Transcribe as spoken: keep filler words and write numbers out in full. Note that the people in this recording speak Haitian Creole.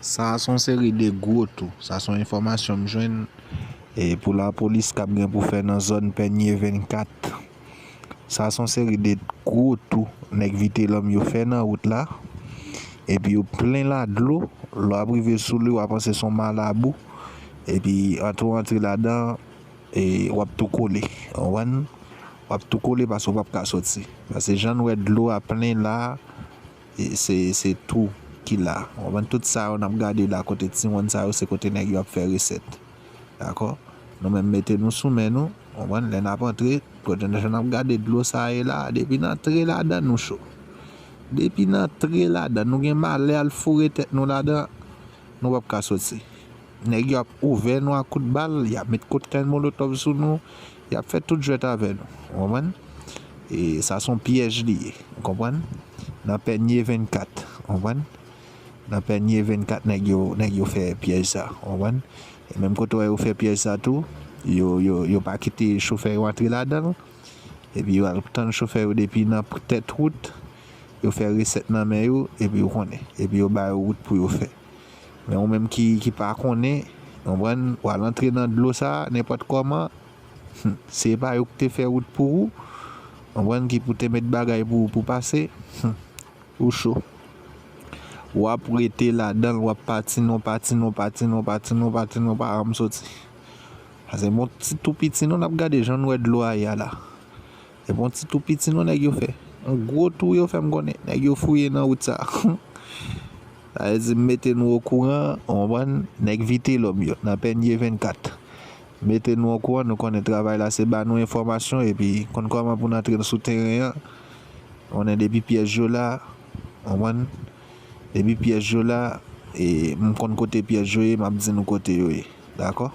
Sa a se yon seri de gwo tou. Sa se yon enfòmasyon m jwenn e pou lapolis k ap gen pou fè nan zòn Pènye vennkat. Sa se yon seri de gwo tou nèg Vitelòm yo fè nan wout la. Epi yo plen la dlo. Lè w ap rive sou li, w a panse se yon malabou. Epi antre w antre ladan, e w ap tou kole. Ou konprann? W ap tou kole paske w p ap ka soti. Paske jan n wè dlo a plen la, e se, se tou ki la. Ou konprann? Tout sa yo n ap gade la kote ti wonn sa yo, se kote nèg yo ap fè resèt. Dakò? Nou menm mete nou sou men nou. Ou konprann? Lè n ap antre, kote jan n ap gade dlo sa ye la, depi n antre ladan nou cho. Depi n antre ladan, nou gen malè al foure tèt nou ladan, nou p ap ka soti. Nèg yo ap ouvè nou ak kout bal, y ap met koktèl molotòv sou nou, y ap fè tout jwèt avè nou. Ou konprann? E sa se yon pyèj li ye. Ou konprann? Nan Pènye vennkat. Ou konprann? Nan Pènye vennkat nèg yo, nèg yo fè pyèj sa. Ou konprann? E menm kote w wè yo fè pyèj sa tou, yo, yo, yo pa kite chofè yo antre ladan l. Epi yo al tann chofè yo depi nan tèt wout. Yo fè resèt nan men yo, epi yo konnen. Epi yo ba yo wout pou yo fè. Men ou menm ki, ki pa konnen, konprann, w al antre nan dlo sa a, nenpòt kòman, se pa yo ki te fè wout pou ou, konprann, ki pou te met bagay pou ou pou pase, ou cho. W ap rete ladan l, w ap patine, w patine, w patine, w patine, w patine, w pa janm soti. Paske bon ti tou piti non, n ap gade jan n wè dlo a ye a la. E bon ti tou piti non nèg yo fè. Yon gwo tou yo fè m konnen. Nèg yo fouye nan wout sa. Sa vle di m mete nou okouran, ou konprann, nèg Vitelòm yo, nan Pènye vennkat. Mete nou okouran, nou konnen travay la se ba nou enfòmasyon, epi konn kòman pou n antre sou teren an. Konnen depi pyèj yo la, ou konprann, depi pyèj yo la, e m konn kote pyèj yo ye, m ap di nou kote yo ye. Dakò?